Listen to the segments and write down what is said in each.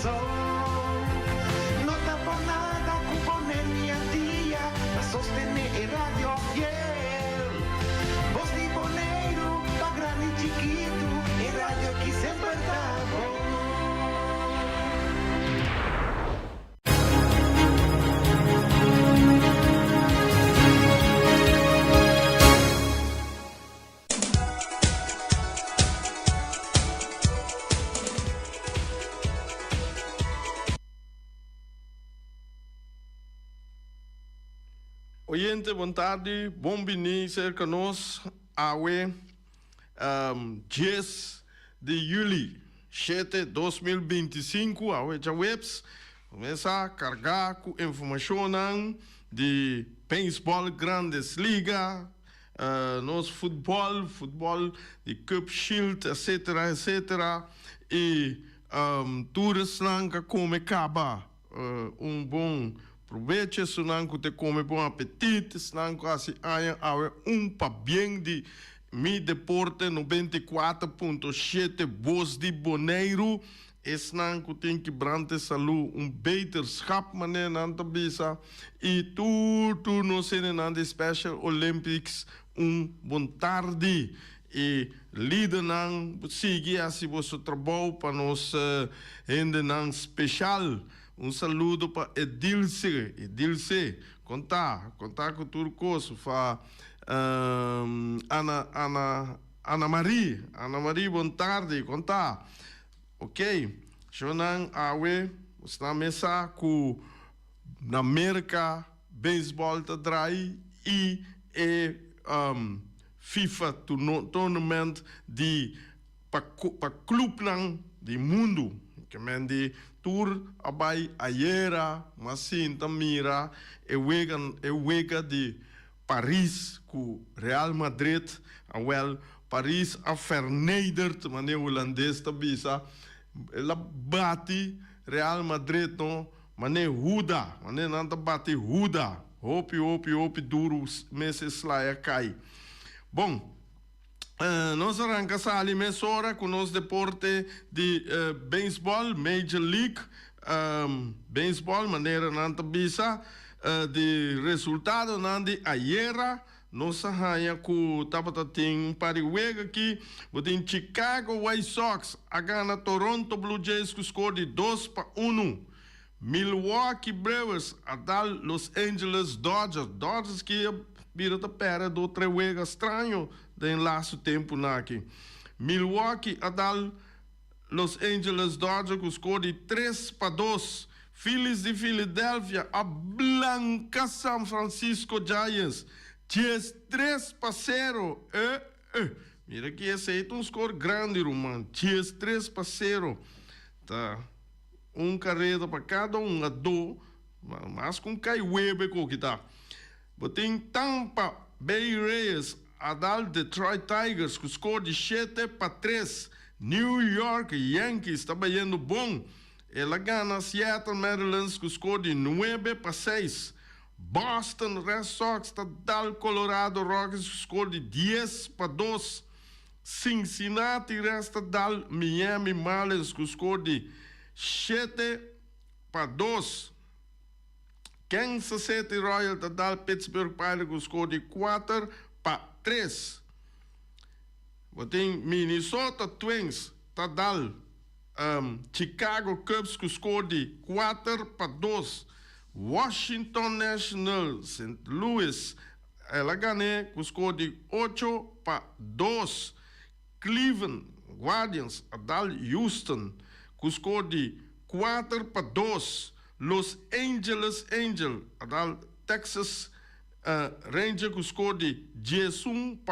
kurason. No ta por nada ku Boneria Dia ta sostené e radio fiel. Bos di Boneiru pa grandi i chikitu, e radio aki semper ta bon. Oyente bon tardi, bon bini serka nos awe dies di juli shete 2025, awe djaweps, mesa kargá ku informashonnan di beisbòl Grandes Liga, Nos futbol, futbol di Cup Shield etcetera etcetera y tur esnan ka come caba un bon probecho esunnan cu te come bon apetit esnan cu haci aña awe un pabien di Mi Deporte 94.7 Bos di Boneiru. Esnan ku tin kibrante salú, un beterschap manera nan ta bisa, i tur tur nos hendenan di Special Olympics un bon tardi. I lidernan sigui hasi boso trabou pa nos hendenan special. Un saludo pa Edilce, Edilce, kon ta? Kon ta ku tur kos? Fa Ana Ana Ana Marie, Ana Marie bon tardi, kon ta? Ok, shownan awe nos mesa ku na Merka beisbòl ta drai i e FIFA tournament di pa pa klupnan di mundu. Ke men di tur a bai ayera mas sinta mira e wega e wega di Paris ku Real Madrid. Awèl Paris a vernederd, manera hulandes ta bisa. El a bati Real Madrid no, manera Huda, manera nan ta bati Huda. Hopi, hopi, hopi duru mes e slai a kai. Bon, nos a ranka sali mesora ku nos deporte di beisbòl, Major League Baseball, manera nan ta bisa. Di resultadonan di ayera. Nos a haña ku tabata tin un par di wega aki. Bo tin Chicago White Sox a gana Toronto Blue Jays ku skor di 2-1. Milwaukee Brewers a dal Los Angeles Dodgers. Dodgers ki a bira ta pèrdè do tres wega straño den lastu tempunan aki. Milwaukee a dal Los Angeles Dodgers ku skor di 3-2. Phillies di Philadelphia a blanka San Francisco Giants 13-0. Eh eh. Mira ki esei ta un skor grandi ruman. 13-0. Ta un kareda pa kada un adó. Mas ku un kai webe ku kita. Bo tin Tampa Bay Rays a dal Detroit Tigers ku skor di 7-3. New York Yankees ta bayendo bon. El a gana Seattle Mariners ku skor di 9-6. Boston Red Sox ta dal Colorado Rockies ku skor di 10-2. Cincinnati Reds ta dal Miami Marlins ku skor di 7-2. Kansas City Royals ta dal Pittsburgh Pirates ku skor di 4-3. Bo tin Minnesota Twins ta dal Chicago Cubs ku skor di 4-2. Washington Nationals, St. Louis, el a gan'é ku skor di 8-2. Cleveland Guardians a dal Houston ku skor di 4-2. Los Angeles Angels a dal Texas Rangers ku skor di 11-8.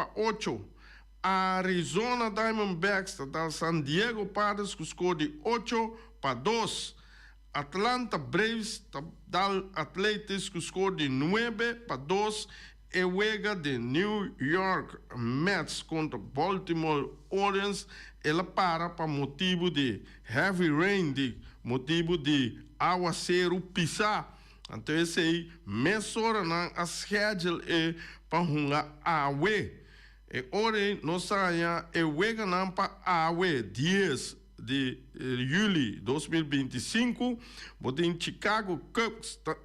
Arizona Diamondbacks ta dal San Diego Padres ku skor di 8-2. Atlanta Braves ta dal Athletics ku skor di 9-2. E wega di New York Mets kontra Baltimore Orioles el a para pa motibu di heavy rain, di motibu di awaseru pisá. Anto esei mesora nan a schedule e pa hunga awe. E ora ei nos a haña e weganan pa awe dies. di juli 2025, bo tin Chicago Cubs ta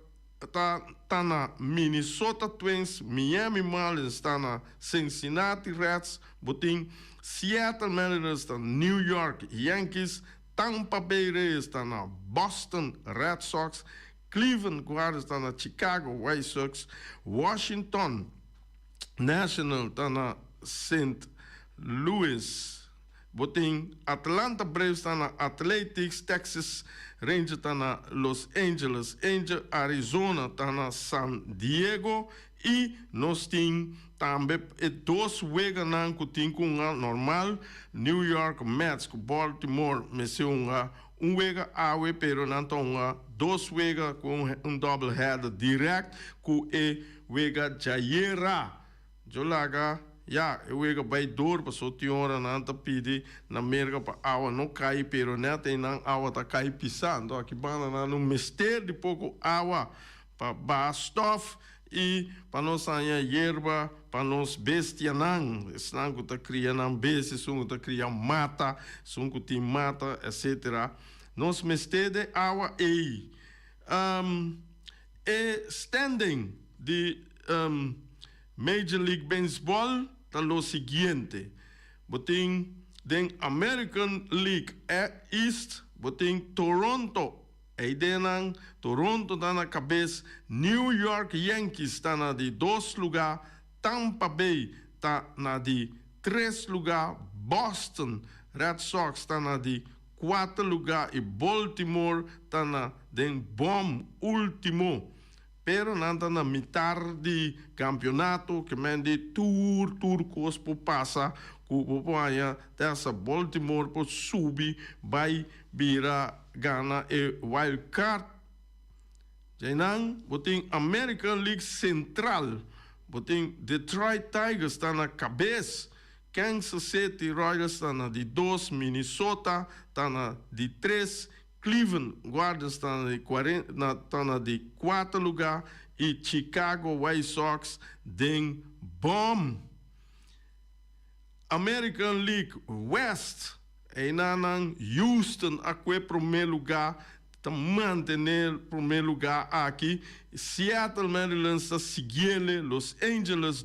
ta ta na Minnesota Twins, Miami Marlins ta na Cincinnati Reds, bo tin Seattle Mariners ta New York Yankees, Tampa Bay Rays ta na Boston Red Sox, Cleveland Guardians ta na Chicago White Sox, Washington National ta na St. Louis. Bo tin Atlanta Braves ta na Athletics, Texas Rangers ta na Los Angeles Angels, Arizona ta na San Diego y nos tin tambe e dos weganan cu tin cu hunga normal, New York Mets cu Baltimore mester hunga un wega awe pero nan ta hunga dos wega cu un double header direct cu e wega djayera. Djo laga, ya, e wega bai dor paso tin ora nan ta pidi na Merca pa awa no cay pero net eynan awa ta cay pisa. Anto aki banda nan no mester di poco awa pa baha stof y pa nos haña yerba pa nos bestianan, esnan cu ta cria nan bestia, esun cu ta cria mata, esun cu tin mata, etc. Nos mester de awa ey. E standing di Major League Baseball ta lo siguiente, bo tin den American League East bo tin Toronto eidenan, Toronto ta na kabes, New York Yankees ta na di dos lugá, Tampa Bay ta na di tres lugá, Boston Red Sox ta na di Kuater lugá i Baltimore ta na den bòm último. Pero nan ta na mitar di kampionato, ke men di tur tur kos por pasa ku bo por haña te hasta Baltimore por subi bai bira gana e wild card. Djainan bo tin American League Central, bo tin Detroit Tigers ta na kabes. Kansas City Royals ta na di dos, Minnesota ta na di tres, Cleveland Guardians ta na di ta na di kuater lugá i Chicago White Sox den bòm. American League West, einanan Houston a kue promé lugá, ta mantené promé lugá aki, Seattle Mariners ta siguiele, Los Angeles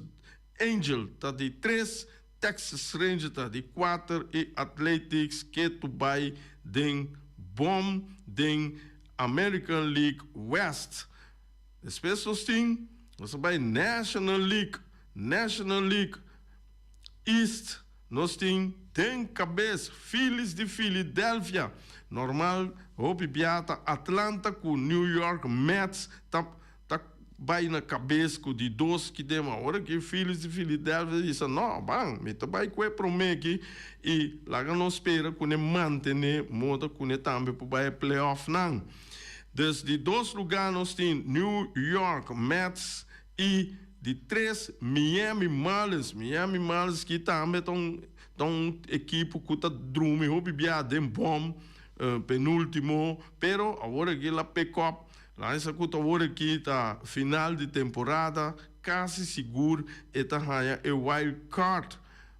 Angel ta di tres, Texas Ranger ta di kuater i Athletics ketu bai den bom den American League West. Despues nos tin, nos a bai National League, National League East, nos tin den kabes Phillies di Philadelphia. Normal hopi bia ta Atlanta ku New York Mets ta ta bai na kabes ku di dos ki den ora ki Phillies di Philadelphia bisa no ban mi ta bai ku e prome ki i laga nos spera ku ne mantene moda ku ne tambe por bai e playoff nan. Dus di dos luga nos tin New York Mets i di tres Miami Marlins. Miami Marlins ki tambe ta un ta un ekipo ku ta drumi hopi bia den bom penultimo pero awor aki la pick up. Laisa ku ta wor aki ta final di temporada, kasi sigur e ta haña e wild card.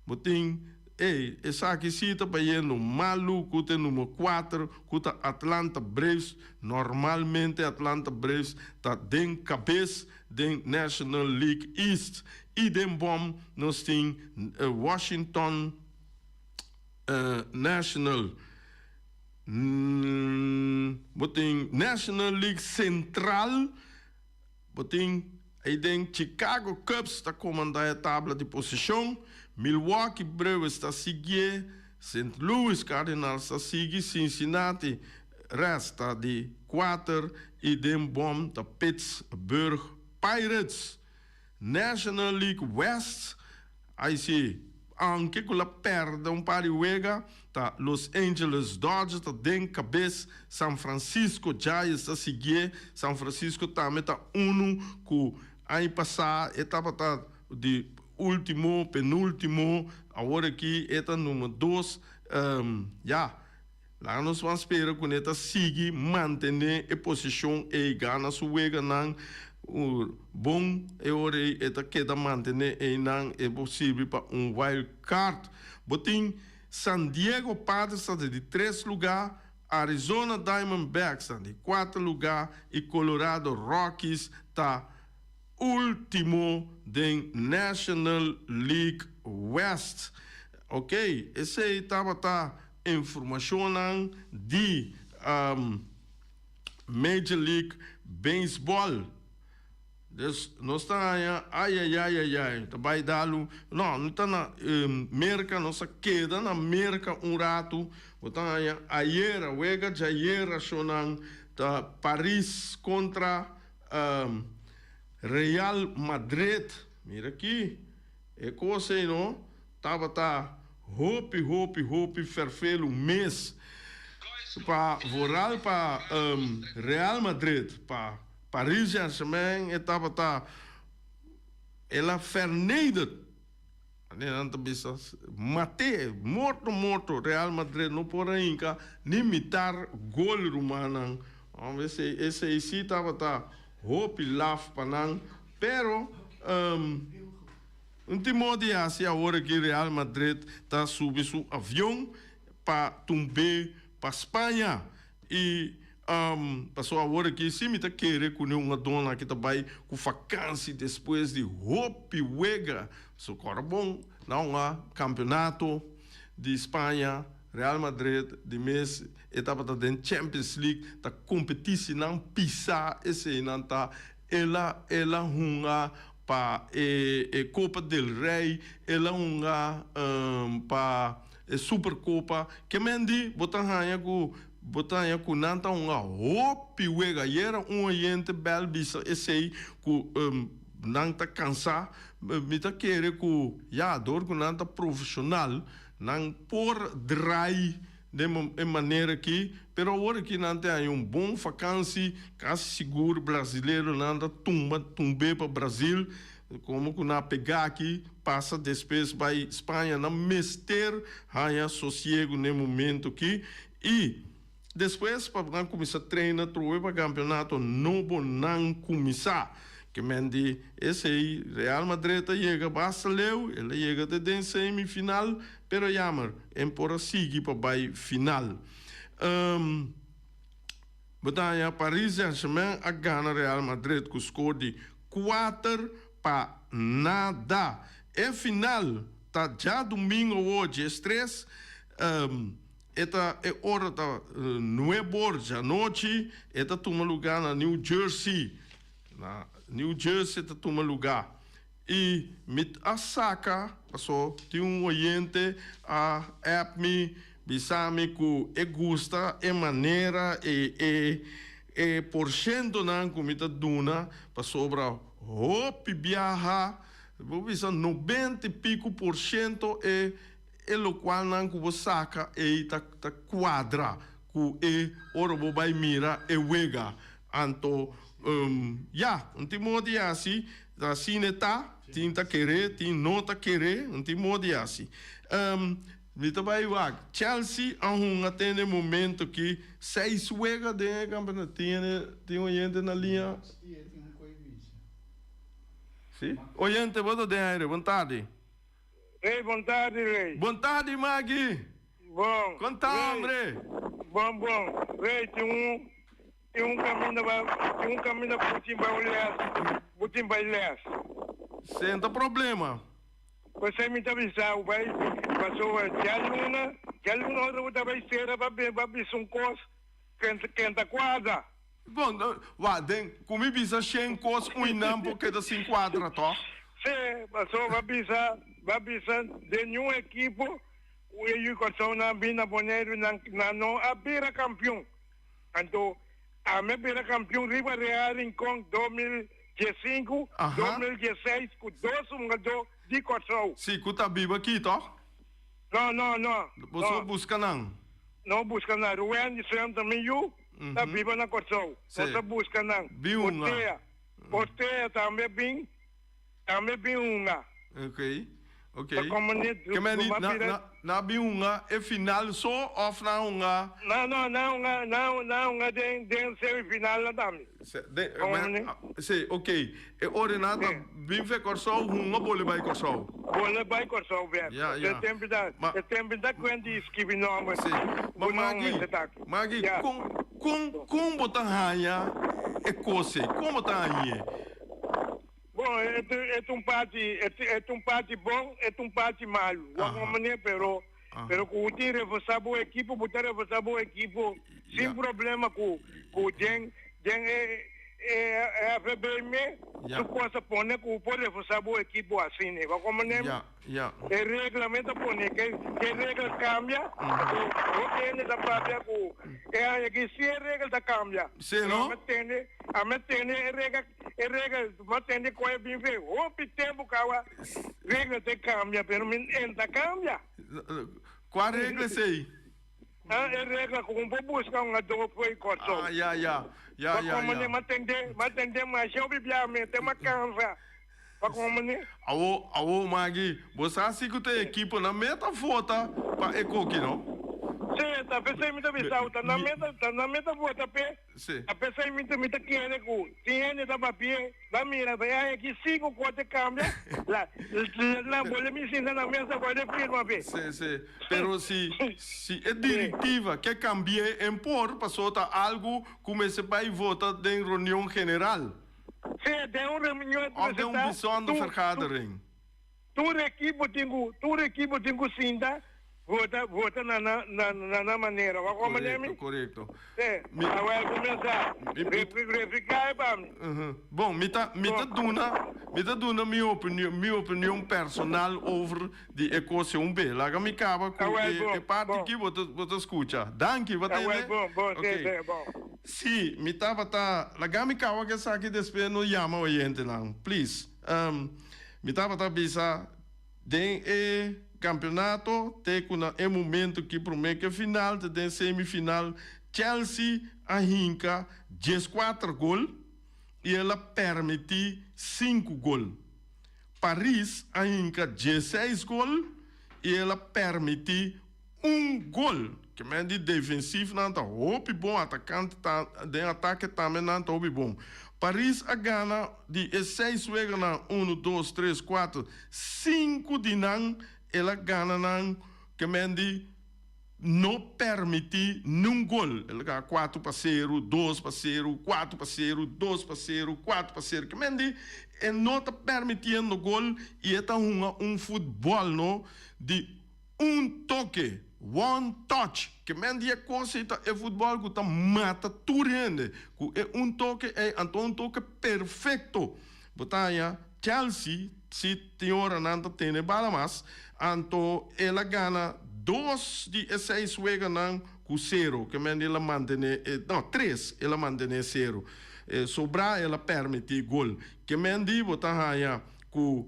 Bo tin, ey, esaki si ta bayendo malu ku ta e number kuater ku ta Atlanta Braves. Normalmente Atlanta Braves ta den kabes den National League East. I den bòm nos tin Washington National. Bo tin National League Central, bo tin ei den Chicago Cubs ta komandá e tabla di posishon, Milwaukee Brewers ta siguié, Saint Louis Cardinals ta sigui, Cincinnati Reds ta di kuater i den bòm ta Pittsburgh Pirates. National League West, ai si, aunke ku la pèrdè un par di wega, ta Los Angeles Dodgers ta den kabes, San Francisco Giants ta siguié, San Francisco tambe ta unu ku aña pasá e tabata di último, penúltimo, awor aki e ta number dos, ya, laga nos ban spera ku ne ta sigui mantené e posishon ei, gana su weganan bon, e ora ei e ta keda mantené einan, e por sirbi pa un wild card. Bo tin. San Diego Padres ta den di tres lugá, Arizona Diamondbacks ta di kuater lugá i Colorado Rockies ta último den National League West. Ok, esei tabata informashonnan di Major League Baseball. Dus nos ta haña ayayayayay ta bai dalu no no ta na Merca nos a keda na Merca un ratu bo ta haña ayera wega djayera shownan ta Paris contra Real Madrid mira aki e cos ey no tabata hopi hopi hopi ferfelu mes pa vooral pa Real Madrid pa Paris Saint-Germain e tabata el a vernederd, manera nan ta bisa, mat'é, morto morto, Real Madrid no por a hinka ni mitar gol rumannan, esei esei si tabata hopi laf pa nan, pero un tin modo di hasi awor aki Real Madrid ta subi su avion pa tumb'é pa Spaña i Pasobra awor aki si mi ta kere ku niun adona aki ta bai ku fakansi despues di hopi wega. So kòrda bon na un a kampeonato di Spaña, Real Madrid di mes e tabata den Champions League ta kompetí si nan pisa eseinan ta el a el a hunga pa e e Copa del Rey, el a hunga pa e Supercopa. Ke men di bo ta haña ku Bo ta haña ku nan ta hunga hopi wega. Ayera un oyente bel bisa esei ku nan ta kansá. Mi ta kere ku ya dor ku nan ta profeshonal nan por drai den e manera aki. Pero awor aki nan ta haña un bon fakansi. Kasi sigur brasileronan ta tumba tumb'é pa Brasil. Komo ku nan a pega aki pasa despues bai Spaña nan mester haña sosiego n'e momento aki. I despues pa nan kuminsá treina trobe pa kampeonato nobo nan kuminsá. Ke men di esei Real Madrid a yega basta leu, el a yega te den semifinal, pero yamer en por a sigui pa bai final. Bo ta haña Paris Saint-Germain a gana Real Madrid ku skor di 4-0. E final ta djadumingu awor djestres. E ta e ora ta nuebor djanochi, e ta tuma lugá na New Jersey. Na New Jersey e ta tuma lugá. I mi a saka, paso tin un oyente a app mi bisa mi ku e gusta e manera i e e porshentonan ku mi ta duna pasobra hopi biaha, bo bisa nobenta i piku porshento e E lokualnan ku bo saka ei ta ta kuadra ku e ora bo bai mira e wega. Anto, ya, un tin moda di hasi, asina e ta, tin ta keré, tin no ta keré, un tin moda di hasi. Mi ta bai wak, Chelsea a hunga te na e momento ki seis wega den e kampeonato. Tin hende, tin oyente na liña? Si? Oyente, bo ta den aire, bon tardi. Rey, bon tardi Rey. Bon tardi Maggie. Bon. Kon ta hombre? Bon bon. Rey tin un tin un caminda ba tin un caminda cu bo tin bay un les bo tin bay les. Senta problema. Pesey mi ta bisa bo bay pasobra djaluna djaluna otro bo ta bay sera pa pa bisa un cos kenta kenta cuadra. Bon, wak den ku mi bisa shen kos un nan por keda sin kuadra tòg? Sí, pasobra bo a bisa, bo a bisa den niun ekipo ku e yu Kòrsou nan a bin na Boneiru nan nan no a bira kampion. Anto ami a bira kampion riba Real Rincon 2015, 2016 ku dos hungadó di Kòrsou. Sí, ku ta biba aki tòg? No, no, no. Boso buska nan? No buska nan. Ruwendy Srem ta mi yu. Ta biba na Kòrsou. Nos ta buska nan. Bin hunga. Ortea. Ortea tambe bin, tambe bin hunga. Ok. Ok. Ke men di na na na bin hunga e final so of na hunga. No no na hunga na na hunga den den semifinal nan tambe. Se den men si ok e ora nan ta bin fe Kòrsou hunga bole bai Kòrsou. Bole bai Kòrsou bèk. Ya ya. E tempu ta Ma e tempu ta kuent di skibi nòmber si ma ku nòmber Maggie mester ta. Maggie Ya. kon kon kon bo ta haña e kos ei kon bo ta hañ'e. Bon, e ta e ta un parti e ta e ta un parti bon, e ta un parti malu. Wak un manera pero pero ku bo tin reforsá bo ekipo, bo ta reforsá bo ekipo sin problema ku ku den den e e AVB me su kos a pone ku bo por reforsá bo ekipo asina. Wak un manera e regla me ta pone ke ke regla kambia hopi hende ta papia ku e aña aki si e regla ta kambia. No? A mi tende a mi tende e regla. E regla bo a tende koe bin fe hopi tempu kawa regla te kambia pero mi en ta kambia. Kua regla esei? Ah e regla ku un por buska un adó fo'i Kòrsou. Ah ya ya ya ya Pa komo ya. ma tende ma tende masha hopi bia mi te ma kansa pa komo ni. Awo awo Maggie bo sa si ku ta e ekiponan meta vota pa e koki no? Sí ta p'esei mi ta bisa ta nan meta ta nan meta vota p'e. Sí. A pesar mi ta mi ta kere ku tin hende ta papia, ba mira pa e aña aki sinku kote kambia, la la bole mi sinta na mesa bole firma pe. Sí, sí. Pero si si e direktiva ke kambi'é en por paso ta algu ku mester bai vota den reunion general. Sí, den un reunion Of den un bijzonder vergadering. Tur ekipo tin ku tur ekipo tin ku sinta vota vota na na na na nan manera. Wak wak manera mi? Korekto, korekto. Sí, Mi awor kuminsá mi mi refriká e pa mi. Bon, mi ta mi ta duna mi ta duna mi opinion mi opinion personal over di e kos un be. Laga mi kaba ku Awor e bon, e parti bon. ki bo ta bo ta skucha. Danki, bo Awor tende? bon, bon, sí, Oké. sí, bon. Sí, mi tabata laga mi kaba ku esaki despues no yama oyentenan, please. Mi tabata bisa den e campeonato te cu na e momento ki prome ke final te den semifinal Chelsea a hinca diescuater gol y el a permiti sinku gol. Paris a hinca diesseis gol y el a permiti un gol. Ke men di defensief nan ta hopi bon, atakante ta den atake tambe nan ta hopi bon. Paris a gana di e seis weganan unu, dos, tres, kuater, sinku di nan el a gana nan ke men di no permiti niun gol. El a gana kuater pa seru, dos pa seru, kuater pa seru, dos pa seru, kuater pa seru. Ke men di e no ta permitiendo gol i e ta hunga un futbòl no di Un toke, one touch, ke men di e kos ei ta e futbòl ku ta mata tur hende ku e un toke ei, anto un toke perfekto. Bo ta haña Chelsea si tin ora nan ta tene bala mas, anto el a gana dos di e seis weganan ku sero, ke men di el a mantené e, no, tres el a mantené sero, sobrá el a permití gol. Ke men di bo ta haña ku.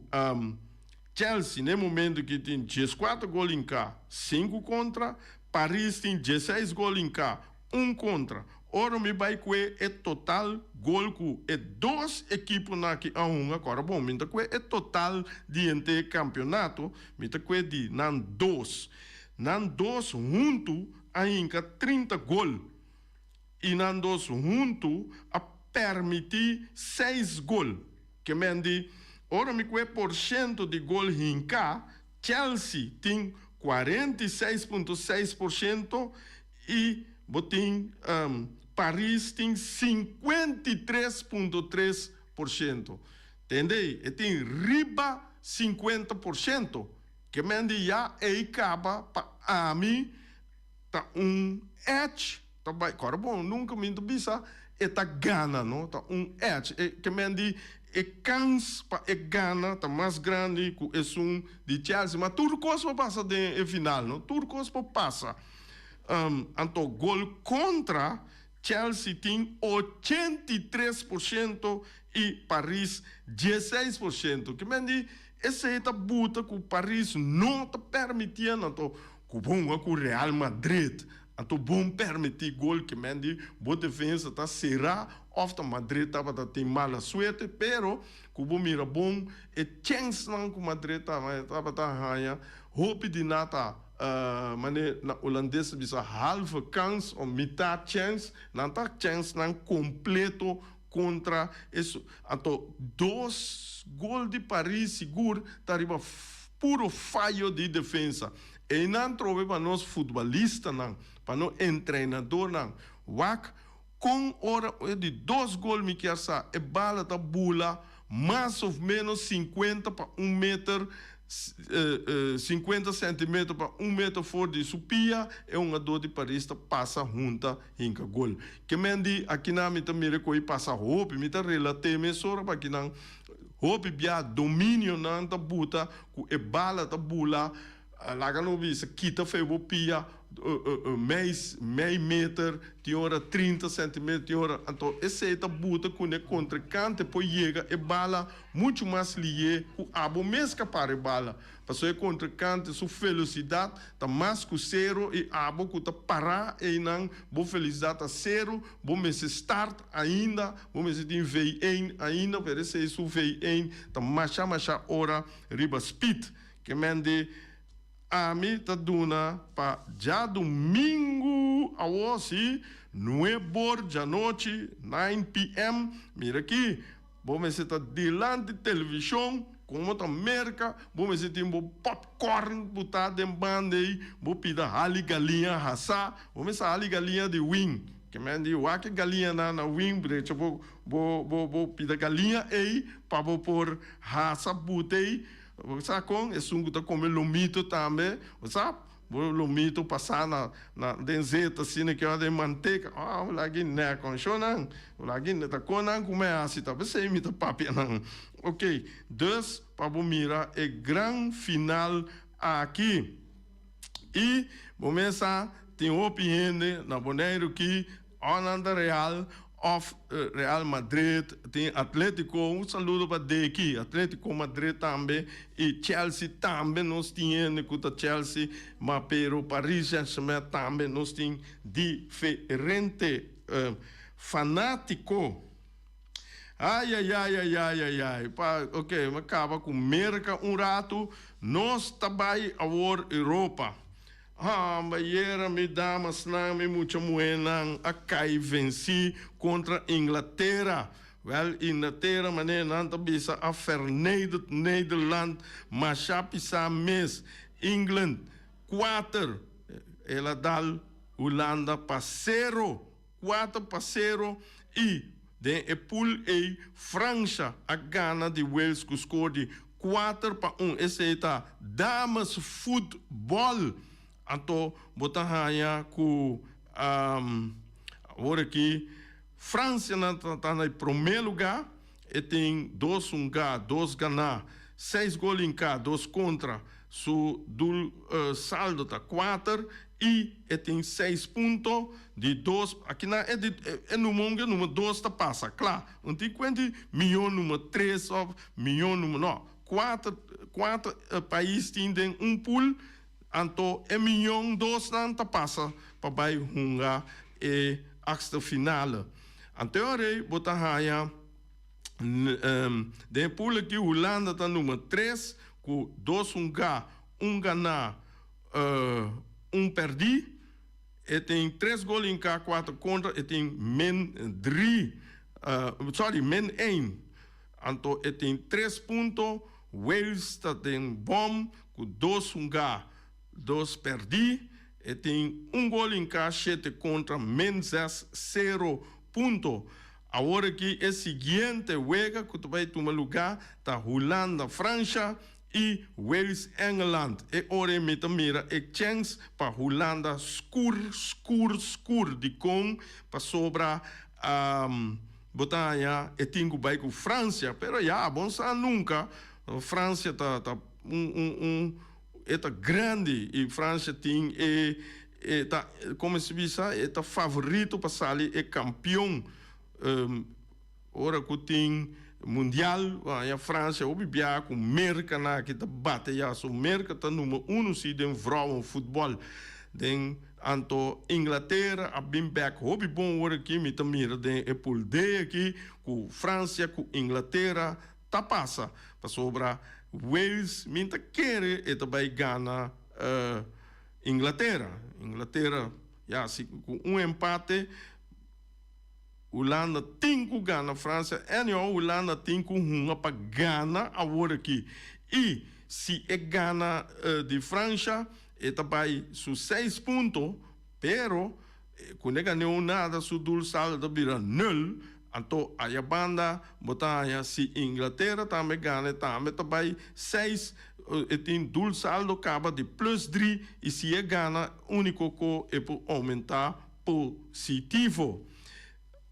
Chelsea na e momento aki tin dieskuater gol hinká, sinku kontra. Paris tin dieseis gol hinká, un kontra. Ora mi bai kue e total gol ku e dos ekiponan aki a hunga, kòrda bon, mi ta kue e total di henter e kampionato, mi ta kue di nan dos. Nan dos huntu a hinka 30 gol i nan dos huntu a permití seis gol. Ke men di, ora mi ku e porshento di gol hinká, Chelsea tin 46.6 porshento i bo tin Paris tin 53.3%. Tende, e tin riba 50%. Ke men di ya ei kaba pa ami ta un edge ta bai kòrda bon nunka mi ta bisa e ta gana no ta un edge e ke men di e kans pa e gana ta mas grandi ku esun di Chelsea ma tur kos por pasa den e final no tur kos por pasa anto gol kontra Chelsea tin 83% i Paris 16% ke men di esei ta buta ku Paris no ta permitiendo anto ku bo hunga ku Real Madrid anto bon permití gol ke men di bo defensa ta será. òf ta Madrid tabata tin mala suerte, pero ku bo mira bon e chènsnan ku Madrid tabata haña hopi di nan ta manera na Holandes ta bisa halve kans òf mitad chèns, nan ta chènsnan kompleto kontra esun. Anto dos gol di Paris sigur ta riba puro fayo di defensa. Einan trobe pa nos futbalistanan, pa no entrenadornan wak kon ora e di dos gol mi kier sa e bala ta bula mas of menos 50 pa un meter, 50 centimeter pa un meter for di su pia e hungador di Paris ta pasa hunta hinka gol. Ke men di akinan mi ta mira ku ei pasa hopi, mi ta relat'é mesora pa akinan hopi bia dominionan ta buta ku e bala ta bula laga no bisa kita fe bo pia meis mei meter tin ora 30 centimeter tin ora anto esei ta buta ku ne kontrinkante por yega e bala muchu mas lié ku abo mes ka para e bala Pasobra e kontrinkante su felosidat ta mas ku sero i abo ku ta pará einan bo felisidat ta sero, bo mester start ainda, bo mester tin V1 ainda, pero esei su V1 ta masha masha ora riba speed. Ke men di ami ta duna pa djadumingu awor si, nuebor djanochi, 9 PM, mira aki. Bo mester ta dilanti televishon, komo ta Merka, bo mester tin bo popcorn butá den banda ei, bo pida hali galiña hasá, bo mester hali galiña di wing, ke men di wak e galiñanan na wing, brecha bo bo bo bo pida galiña ei pa bo por hasa buta ei, bo sa kon? Esun ku ta kome lomito tambe, bo sa? Bo lomito pasá na na den zeta asina ke ora den manteka ah bo lagi nè kon sho nan bo lagi nè ta kon nan ku mi a hasi ta p'esei mi ta papia nan ok dus pa bo mira e gran final aki i bo mes sa tin hopi hende na Boneiru ki Òf nan ta Real òf Real Madrid, tin Atletico, un saludo pa Deki, Atletico Madrid tambe y Chelsea tambe nos tin hende cu ta Chelsea, ma pero Paris Saint Germain tambe nos tin diferente fanatico. Ayayayayayay, pa ok mi a caba cu Merca un rato, nos ta bay awor Europa. Hamba yera mi damasnan, mi mucha muhénan a kai vensí kontra Inglatera. Wèl, Inglatera, manera nan ta bisa, a vernederd Nederland masha pisá mes. England, kuater, el a dal Hulanda pa sero, 4-0, i den e pool ei Fransha a gana di Wales ku skor di 4-1. Esei ta dames futbòl. Anto bo ta haña ku awor aki Fransia nan ta na e promé lugá. E tin dos hungá, dos ganá, seis gol hinká, dos kontra. Su doel saldo ta kuater i e tin seis punto di dos. Akinan e di e numero un numero dos ta pasa kla. No tin kuenta di mihó numero tres òf mihó numero no. Kuater kuater pais tin den un pool anto e mihó dosnan ta pasa pa bai hunga e achtste finale. Anto e ora ei bo ta haña den e pool aki Hulanda ta numero tres ku dos hungá, un ganá, un pèrdí. E tin tres gol hinká, kuater kontra, e tin min dri, sorry, min ein. Anto e tin tres punto. Wales ta den bòm ku dos hungá, dos pèrdí. E tin un gol hinká, shete kontra, min zes, sero punto. Awor aki e siguiente wega ku ta bai tuma lugá ta Hulanda-Fransha i Wales-Engeland. E ora ei mi ta mira e chèns pa Hulanda skur, skur, skur. Dikon? Pasobra bo ta haña e tin ku bai ku Fransia. Pero ya, bo no sa nunka. Fransia ta ta un un un e ta grandi i Fransia tin e E ta, como si bisa, e ta favorito pa sali e campeon. Ora cu tin mundial, ya Francia hopi bia cu Merca na aki ta bate ya. So Merca ta numero uno si den vrouwen futbol. Den. Anto Inglatera a bin bek hopi bon ora aki mi ta mira den e pool D aki ku Francia ku Inglatera ta pasa pasobra Wales mi ta kere e ta bai gana Inglatera. Inglatera ya si ku un empate Hulanda tin ku gana Francia anyhow Hulanda tin ku hunga pa gana awor aki i si e gana di Francia e ta bai su seis punto pero ku ne gan'é un nada su doelsaldo ta bira nul anto aya banda bo ta haña si Inglatera tambe gana e tambe ta bai seis e tin doelsaldo kaba di plus dri i si e gana uniko ku e por oumenta positivo.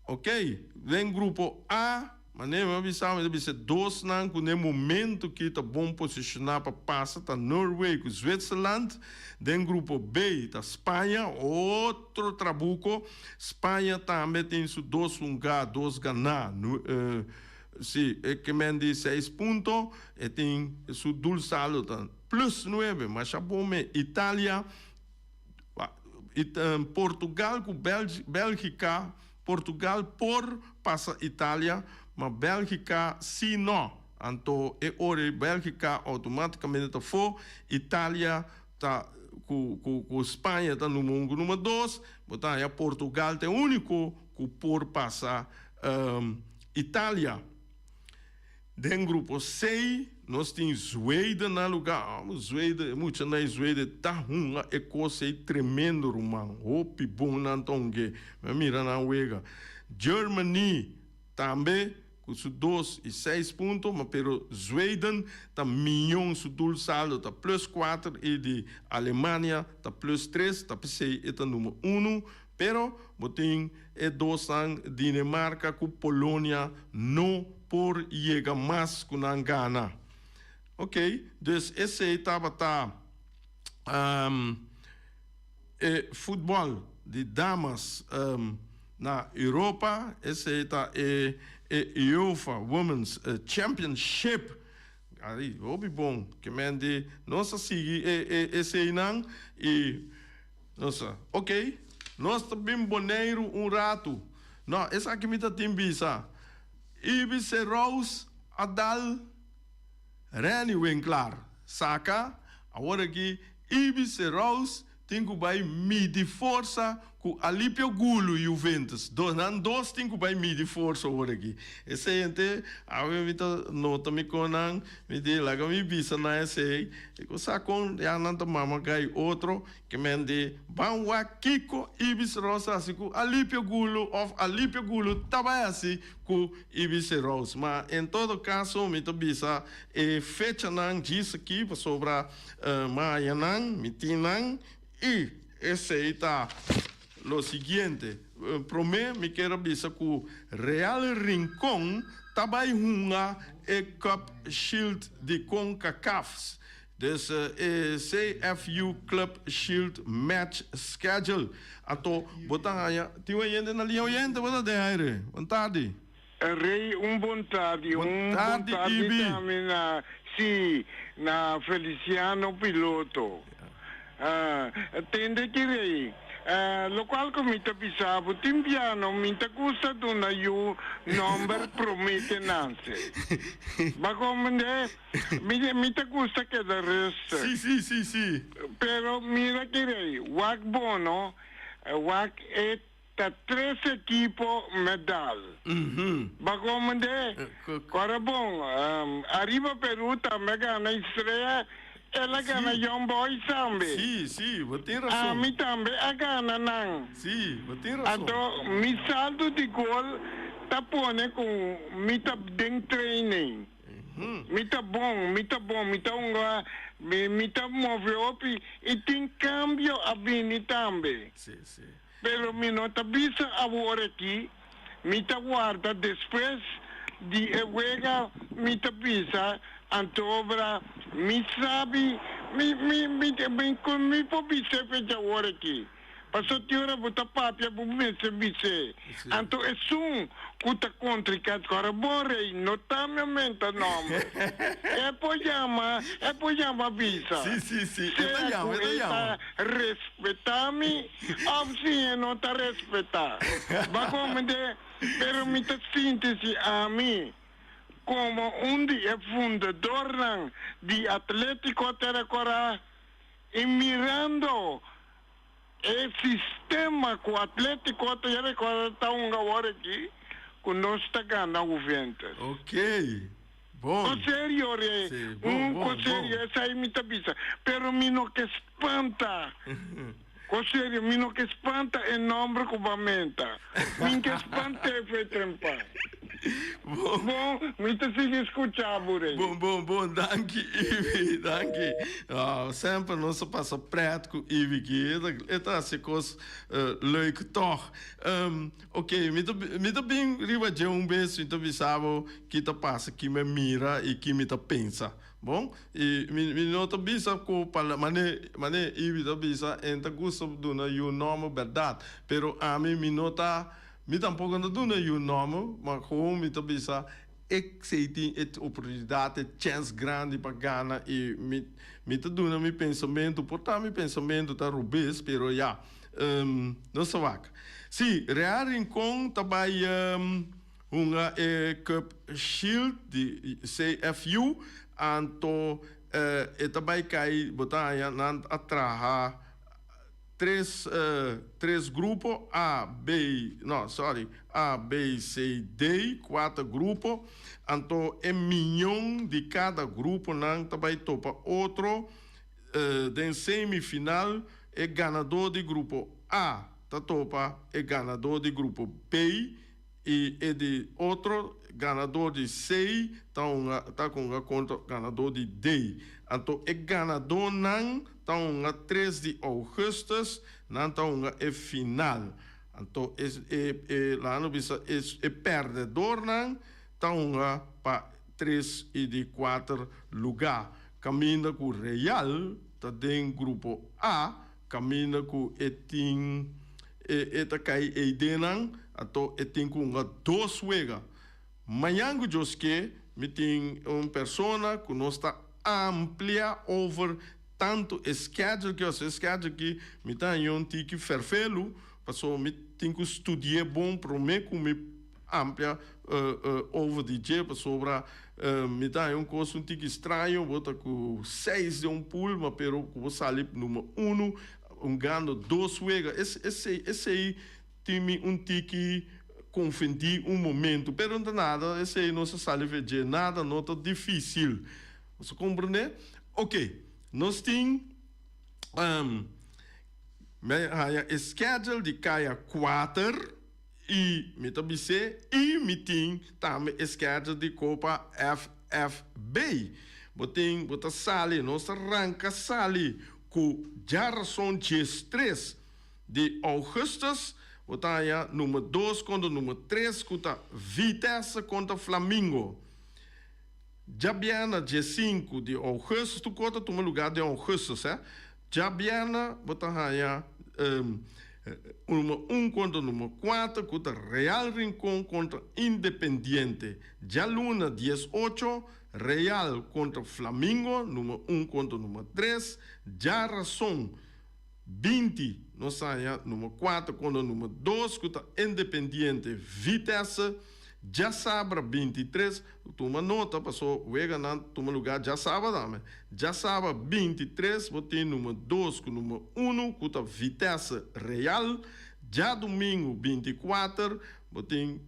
Ok, den grupo A, manera mi a bisa, mi ta bisa e dosnan ku na e momento ki ta bon posishoná pa pasa ta Norway ku Zwitserland. Den grupo B ta Spaña, otro trabuko. Spaña tambe tin su dos hungá, dos ganá. Si, e ke men di seis punto, e tin su doelsaldo ta plus nuebe, masha bon me. Italia. Portugal ku Bèlgika, Portugal por pasa Italia, ma Bèlgika si no. Anto e ora ei Bèlgika outomátikamente ta afó, Italia ta ku ku Spaña ta number un ku number dos, bo ta haña Portugal ta e úniko ku por pasa Italia. Den grupo C nos tin Zweden na luga. Zweden, e muchanan di Zweden ta hunga e kos ei tremendo ruman. Hopi bon nan ta hung'é. Mi a mira nan wega. Germany tambe ku su dos i seis punto, ma pero Zweden ta mion su doelsaldo ta plus kuater i di Alemania ta plus tres, ta p'esei e ta number uno. Pero bo tin e dosnan Dinemarca cu Polonia no por yega mas cu nan gana. Ok, dus esey tabata e futbol di damas na Europa. Esey ta e UEFA Women's Championship. Ay, hopi bon. Ke men di nos a sigui e eseynan y. Nos a, Ok, nos ta bin Boneiru un ratu. No, esaki mi ta tin bisa. Ibi Serous a dal Renny Winklaar saka. Awor aki Ibi Serous tin ku bai midi forsa ku Alipio Gulu Juventus. Dos, nan dos tin ku bai midi forsa awor aki. Esei hende, awe mi ta nota mi kon nan, mi di laga mi bisa nan esei. E ku sa kon ya nan ta mama gai otro. Ke men di, Ban wak kiko Ibis Rose hasi ku Alipio Gulu of Alipio Gulu ta bai hasi ku Ibis Rose. Ma en todo kaso mi ta bisa e fechanan djis aki pasobra mañanan mi tin nan i esei ta lo siguiente. Prome mi kier a bisa ku Real Rincon ta bai hunga e Cup Shield di Concacaf. Dus e CFU Club Shield Match Schedule. Anto bo ta haña tin un oyente na liña. Oyente, bo ta den aire. Bon tardi. Rey, un bon tardi. Bon Un bon tardi, tardi Ibi. tambe na, sí, na Feliciano Piloto. Ah, tende ki Rey, ah, locual cu mi ta bisa bo, tin piano mi ta gusta duna yu nomber prome ke nance. Ba comprende? Mi, mi ta gusta keda rustig. Sí, sí, sí, sí. Pero mira ki rey, wak bono, wak e ta tres ekipo medal. Ba komende? Kora bon, ariba Peru tambe a gana Estrella, el a gana Young Boys tambe. Sí, sí, bo tin rason. Ami tambe a gana nan. Sí, bo tin rason. Anto mi saldo di gol ta pone ku mi ta den training. Mi ta bon, mi ta bon, mi ta hunga, mi mi ta move hopi y tin cambio a bini tambe. Sí, sí. Pero mi no ta bisa awor aki, mi ta warda despues di e wega mi ta bisa antobra mi sabi mi mi mi mi mi por bisa fecha awor aki. Paso tin ora bo ta papia bo mester bis'é. Anto esun ku ta kontrikat ku ora bon rei no ta mi a menta nòmber. E por yama, e por yama bisa. Sí, sí, sí, e ta Sea yama, ku e ta e yama. ta respetá mi òf si e no ta respetá. Bo a komprendé? Pero mi ta sinti si ami komo un di e fundadornan di Atlétiko Tera Kòrá i mirando E sistema cu Atletico ta ya recorda ta hunga awor aki cu nos ta gana Juventus. Ok, bon. Con serio re, Sí, bon, un bon, con serio, bon. esai mi ta bisa. Pero mi no ke spanta. Con serio, mi no ke spanta e nomber cu bo a menta. Mi n'ke spant'é fe trempa. Bon. Bon, mi ta sigui scucha bo rei. Bon, bon, bon. Danki, Ivy. Danki. Ah, semper nos a pasa pret cu Ivy ki. E ta, e ta haci cos eh, leuk toch. Um, ok, mi ta, mi ta bin riba dje un bes, mi ta bisa bo ki ta pasa, ki mi a mira y ki mi ta pensa. Bon, y mi, mi no ta bisa cu pala, mane, mane Ivy ta bisa, en ta gusta duna yu nomber berdad, pero ami mi no ta. Mi tampoco no ta duna yu nomber, ma gewoon mi ta bisa e si tin e oportunidad, e chens grandi pa gana y mi mi ta duna mi pensamento, por ta mi pensamento ta robes, pero ya, nos ta wak. Si, Real Rincon ta bay hunga e Cup Shield di CFU, anto e ta bay cay, bo ta haña nan a traha. Tres tres grupo A B no sorry A B C D kuater grupo anto e miñon di kada gruponan ta bai topa otro den semifinal e ganador di grupo A ta topa e ganador di grupo B i e di otro ganador di C ta hunga ta hunga kontra ganador di D. Anto e ganadornan ta hunga tres di ougùstùs, nan ta hunga e final. Anto e e e laga no bisa e e pèrdèdornan ta hunga pa tres i di kuater lugá. Kaminda ku Real ta den grupo A, Kaminda ku e tin e e ta kai eidennan, anto e tin ku hunga dos wega. Mañan ku Dios ke, mi tin un persona ku nos ta amplia over tantu e schedule ki, pasobra e schedule ki mi ta haña un tiki ferfelu, pasobra mi tin ku studi'é bon promé ku mi amplia over di dje, pasobra mi ta haña un kos un tiki straño, bo ta ku seis den un pool, ma pero ku bo sali number uno hungando dos wega, esei esei tin mi un tiki konfundí un momento, pero no ta nada, esei nos a sali for dje, nada no ta difícil, bo sa komprendé? Ok, nos tin mi a haña e schedule di kaya kuater. I mi ta bis'é i mi tin tambe e schedule di Copa FFB. Bo tin, bo ta sali, nos ta ranka sali ku djarason diestres di augustus, bo ta haña number dos kontra number tres ku ta Vitesse kontra Flamingo. Djabièrnè diesinku di augustus, tur kos ta tuma lugá den augustus, hè. Djabièrnè bo ta haña Numero un kontra numero kuater ku ta Real Rincon kontra Independiente. Djaluna 18, Real kontra Flamingo, numero un kontra numero tres. Djarason 20, nos haña numero kuater kontra numero dos ku ta Independiente Vitesse. Djasabra 23, Tuma nota paso weganan tuma lugar djasaba tambe. Djasaba 23 bo tin numero dos ku numero uno ku ta Vitesse Real. Djadumingu 24 bo tin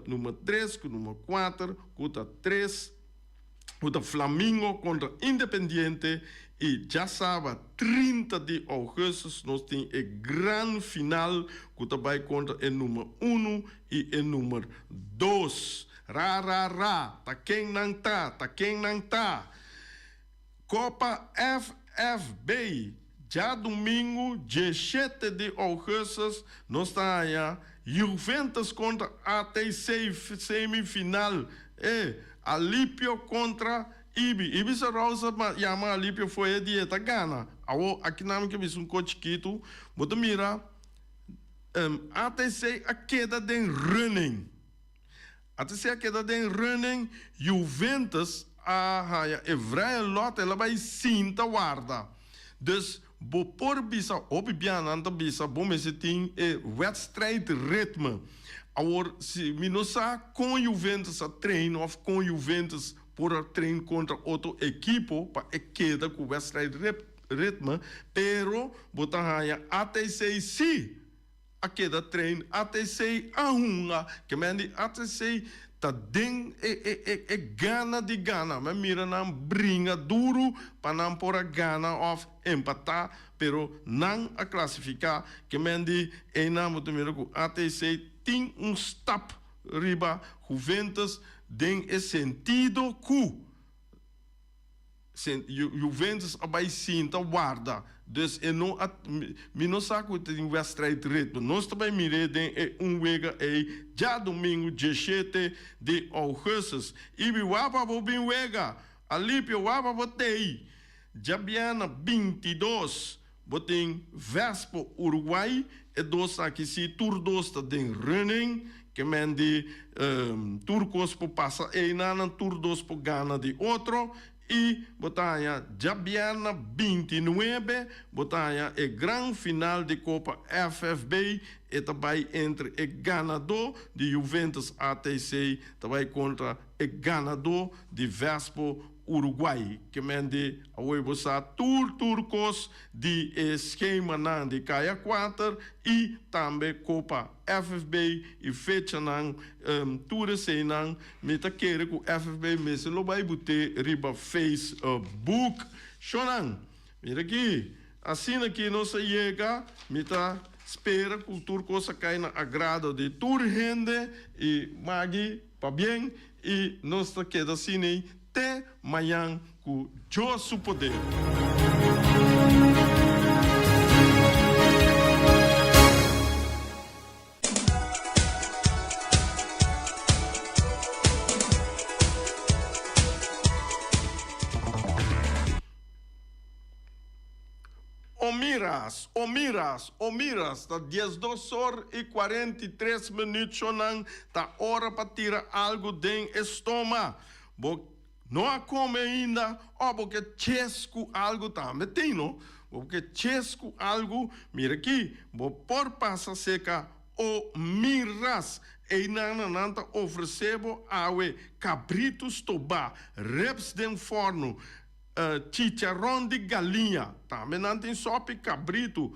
numero tres ku numero kuater ku ta tres ku ta Flamingo kontra Independiente i djasaba 30 di ougùstus nos tin e gran final ku ta bai kontra e numero uno i e numero dos. Ra ra ra, ta ken nan ta, ta ken nan ta? Copa FFB, djadumingu 17 di augustus nos ta haña Juventus kontra ATC semifinal. E, Alipio kontra Ibi. Ibi Sarosa yama Alipio foe di e ta gana. Awo, aki nan mi ke bisa un kos chikitu, bo ta mira. ATC a keda den running. ATC a keda den running, Juventus a haya e vrije lot, el a bai sinta warda. Dus bo por bisa, hopi bia nan ta bisa bo mester tin e wedstrijdritme. Awor si mi no sa kon Juventus a train of kon Juventus por a train kontra otro ekipo pa e keda ku wedstrijdritme, pero bo ta haya ATC si a keda train, ATC a hunga, ke men di ATC ta den e e e e gana di gana, men mira nan bringa duru pa nan por a gana of empata, pero nan a clasifica, ke men di eynan bo ta mira ku ATC tin un stap riba Juventus den e sentido ku. Juventus a bai sinta warda, dus e no a, mi no sa ku tin wedstrijd ritmo. Nos ta bai mir'é den e un wega ei djadumingu dieshete di ougùstus. Ibi wapa bo bin wega, Alipio wapa bo tei. Djabièrnè 22 bo tin Vespo Uruguay, e dos aki si tur dos ta den running, ke men di tur kos por pasa einan, tur dos por gana di otro i bo ta haña djabièrnè 29 bo ta haña e gran final di Kopa FFB, e ta bai entre e ganadó di Juventus ATC ta bai kontra e ganadó di Vespo Uruguay. Ke men di awor bo sa tur tur kos di e skemanan di Kaya 4 i tambe Kopa FFB i fechanan tur eseinan mi ta kere ku FFB mester lo bai bute riba Facebook. Shonnan, mira aki, asina ki nos a yega mi ta spera ku tur kos a kai na agrado di tur hende i Maggie pabien i nos ta keda asina Te mañan ku Dios su poder. O miras, o miras, o miras, ta 12 or i 43 minuut shonan, ta ora pa tira algu den e stoma. Bo no a come ainda o bo ke ches cu algo tambe tin no. Bo ke ches cu algo, mira aki, bo por pasa seca o miras. Eynan na nan ta ofrece bo awe cabrito stoba, ribs den forno, chicharron di galiña. Tambe nan tin sopi cabrito.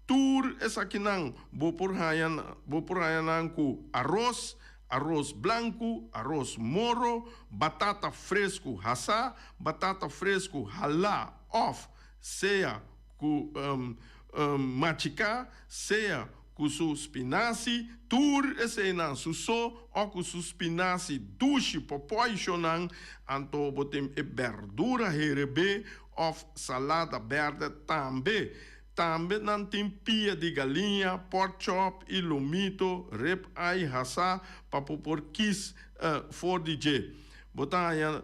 Tur esakinan bo por haya, bo por haya nan cu aros, Aros blanku, aros moro, batata fresku hasá, batata fresku halá òf sea ku machiká, sea ku su spinasi, tur eseinan su so òf ku su spinasi dushi pòpòishonan, anto bo tin e bèrdura herebé òf salada bèrdè tambe. Tambe nan tin pia di galiña, pork chop i lomito, rib eye hasá pa bo por kis for di dje. Bo ta haña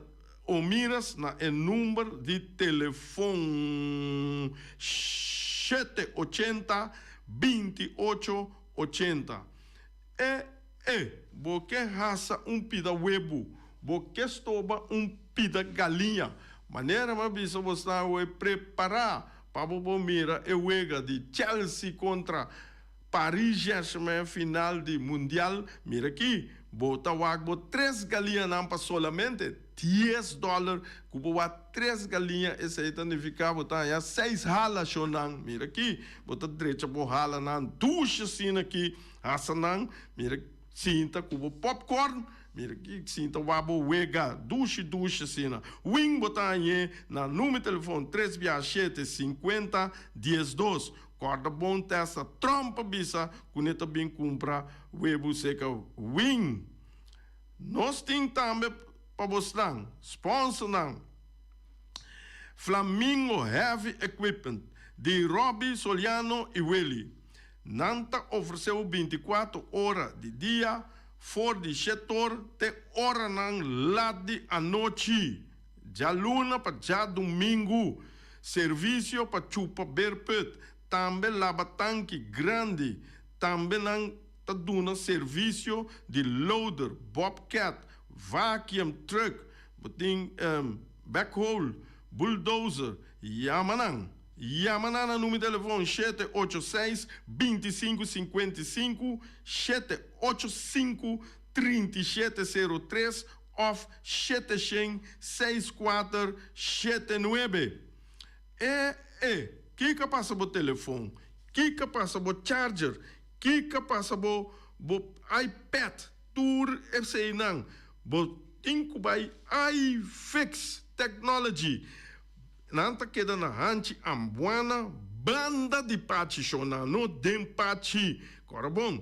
Omiras na e number di telefon shete ochenta, binti ocho, ochenta. E e bo ke hasa un pida webu, bo ke stoba un pida galiña. Manera mi a bisa bo sta awe prepará pa bo por mira e wega di Chelsea kontra Paris Saint-Germain final di Mundial. Mira aki, bo ta wak bo tres galiñanan pa solamente dies dòler. Ku bo wak tres galiña esei ta nifiká bo ta haña seis hala shonnan. Mira aki, bo ta drecha bo halanan dushi asina aki. Hasa nan, mira sinta ku bo popcorn, mira ki sinta wak bo wega dushi dushi asina. Win bo ta hañ'é na numero telefon tres bia shete sinkuenta diesdos. Kòrda bon testa Trump a bisa ku ne ta bin kumpra webu seka Win. Nos tin tambe pa bosnan, sponsornan, Flamingo Heavy Equipment di Robby Soliano i Willy. Nan ta ofresé bo bintikuater ora di dia, for di shetor te oranan lat di anochi, djaluna pa djadumingu. Servisio pa chupa beerput, tambe laba tanki grandi. Tambe nan ta duna servisio di loader, bobcat, vacuum truck, bo tin backhoe, bulldozer. Yama nan. Yama nan na numero telefon 786 25 55, 785 3703 òf 700 6479. E e, kiko a pasa bo telefon? Kiko a pasa bo charger? Kiko a pasa bo bo iPad? Tur eseinan bo tin ku bai iFix Technology. Nan ta keda na hanchi Ambuana banda di Pachi Shona, no den Pachi. Kòrda bon.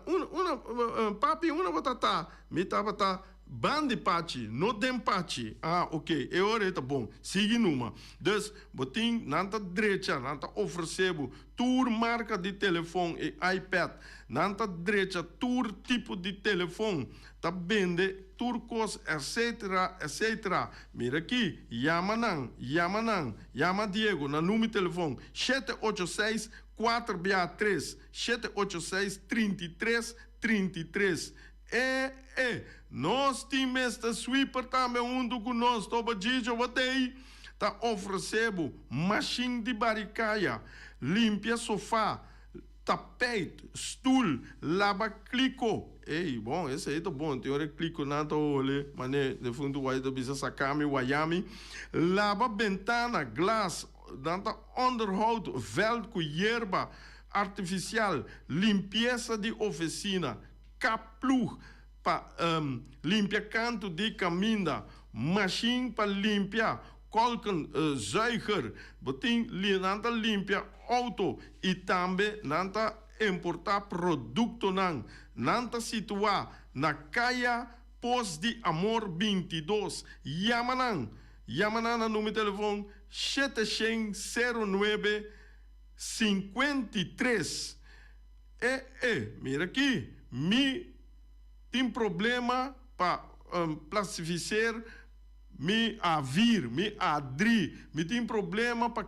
Una, una, papi, una bo ta ta? Mi tabata bandi Pachi, no den Pachi. Ah, ok, e ora ei ta bon. Sigui numa. Dus, bo tin, nan ta drecha, nan ta ofresé bo tur marka di telefon i iPad. Nan ta drecha tur tipo di telefon, ta bende tur kos, etcetera, etcetera. Mira aki, yama nan, yama nan, yama Diego na number di telefon 786 4 bia 3, 786 33 33. E, e, nos tin Mister Sweeper tambe huntu ku nos, toba Gigio bo t'ei ta ofresé bo mashin di bari kaya, limpia sofá, Tapijt, stul, laba kliko. Ey, bon, esey ta bon. Tin ora e klikonan ta hole, mane defuntu wai ta bisa sakami, wayami. Laba bentana, glas, nan ta onderhoud veld ku yerba artifisial, limpiesa di ofesina, kap plug pa limpia kantu di kaminda, mashin pa limpia kolken, zuiger. Bo tin, nan ta limpia auto y tambe nan ta importa productonan. Nan ta situa na Caya Pos di Amor 22. Yama nan! Yama nan na numero telefon 700 09 53. E e, mira aki, mi tin problema pa plastificeer mi A4, mi A3. Mi tin problema pa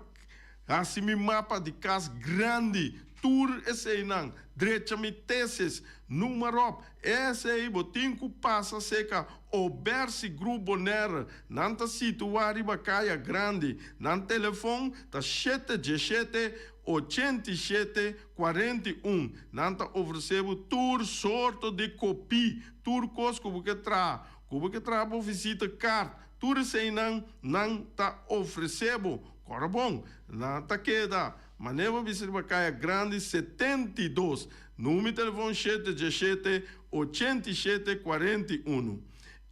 hasi mi mapa di kas grandi, tur eseinan, drecha mi tesis, noem maar op. Esei bo tin ku pasa seka Obersi Group Bonaire. Nan ta situá riba Kaya Grandi. Nan telefon ta 717 87 41. Nan ta ofresé bo tur sorto di kopí, tur kos ku bo ke traha, ku bo ke traha bo visita kart, tur eseinan nan ta ofresé bo. Kòrda bon, nan ta keda manera bo bisa riba Kaya Grandi 72, numero di telefon 717 87 41.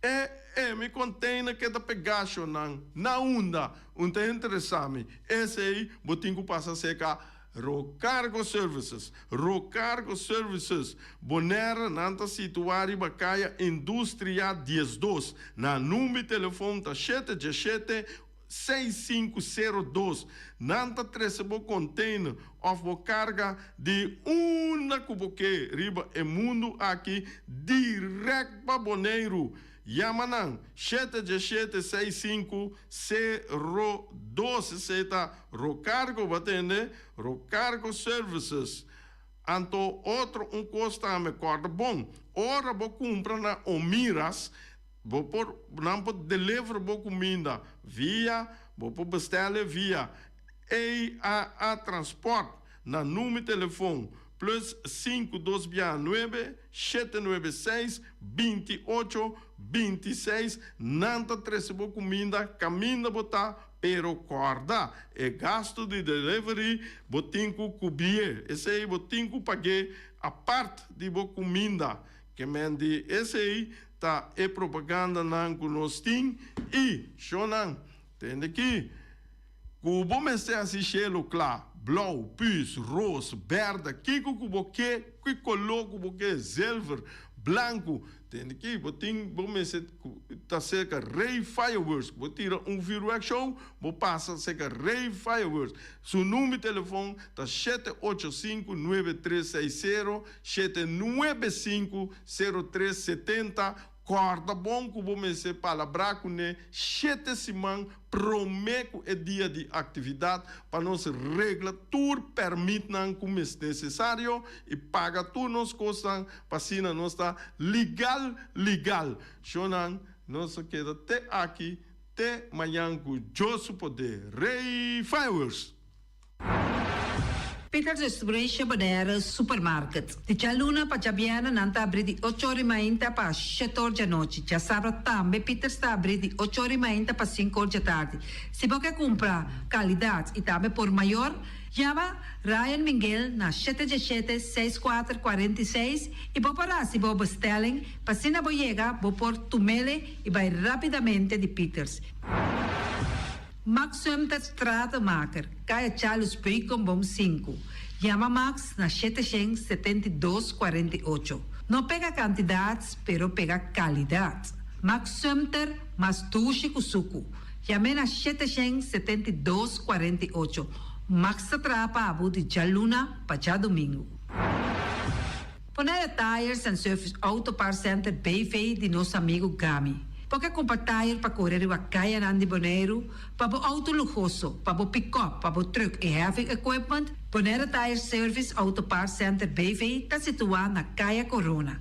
E e mi container keda pegá shonnan na unda un ta interesá mi, esei bo tin ku pasa serka Rocargo Services. Rocargo Services, Bonaire, nan ta situá riba Kaya Industria 12. Nan number di telefon ta 717 6502. Nan ta trese bo container of bo carga di unda cu bo ke riba e mundu aki direct pa Boneiru. Yama nan 717 6502. Esey ta Rocargo, bo a tende? Rocargo Services. Anto otro un cos tambe, corda bon, ora bo cumpra na Omiras, Bo por, nan por deliver bo cuminda via, bo por bestelle via AAA Transport na numero telefon plus sinku dos bia nuebe shete nuebe seis binti ocho 26. Nan ta trece bo cuminda caminda bo ta, pero corda e gasto di delivery bo tin cu cubrie, esey bo tin cu pague apart di bo cuminda. Ke men di esei ta e propagandanan ku nos tin i shownan. Tende ki ku bo mester hasi shelu kla, blou, pus, ros, berde, kiko ku bo ke, ki koló ku bo ke, zilver, blanku. Tende ki bo tin bo mester ta serka Rey Fireworks. Bo tira un vuurwerk show, bo pasa serka Rey Fireworks. Su number di telefon ta 785 9360. 795 03 70. Kòrda bon ku bo mester palabrá kuné shete siman promé ku e dia di aktividat pa nos regla tur pèrmitnan ku mes nesesario i paga tur nos kosnan pa asina nos ta legal legal. Shownan, nos a keda te aki te mañan ku Dios su poder. Rei Fireworks! Peters Distribution Bonaire Supermarket. Di djaluna pa djabièrnè nan ta abrí di ocho or i mainta pa shete or djanochi. Djasabra tambe Peters ta abrí di ocho or i mainta pa sinku or djatardi. Si bo ke kumpra kalidat i tambe por mayor, yama Ryan Minguel na shete djeshete, seis kuater, 46 i bo por hasi bo bestelling pa asina bo yega bo por tumele i bai rápidamente di Peters. Max Sumter Stratenmaker, Kaya Charles Beukenboom 5. Yama Max na 772 48. No pega kantidat, pero pega kalidat. Max Sumter, mas dushi ku suku. Yam'é na 772 48. Max ta traha pa abo di djaluna pa djadumingu. Bonaire Tires and Service Auto Parts Center BV di nos amigu Gami. Bo ke kumpra tire pa kore riba kayanan di Boneiru, pa bo outo luhoso, pa bo pick-up, pa bo truck i heavy equipment? Bonaire Tire Service Auto Parts Center BV ta situá na Kaya Korona.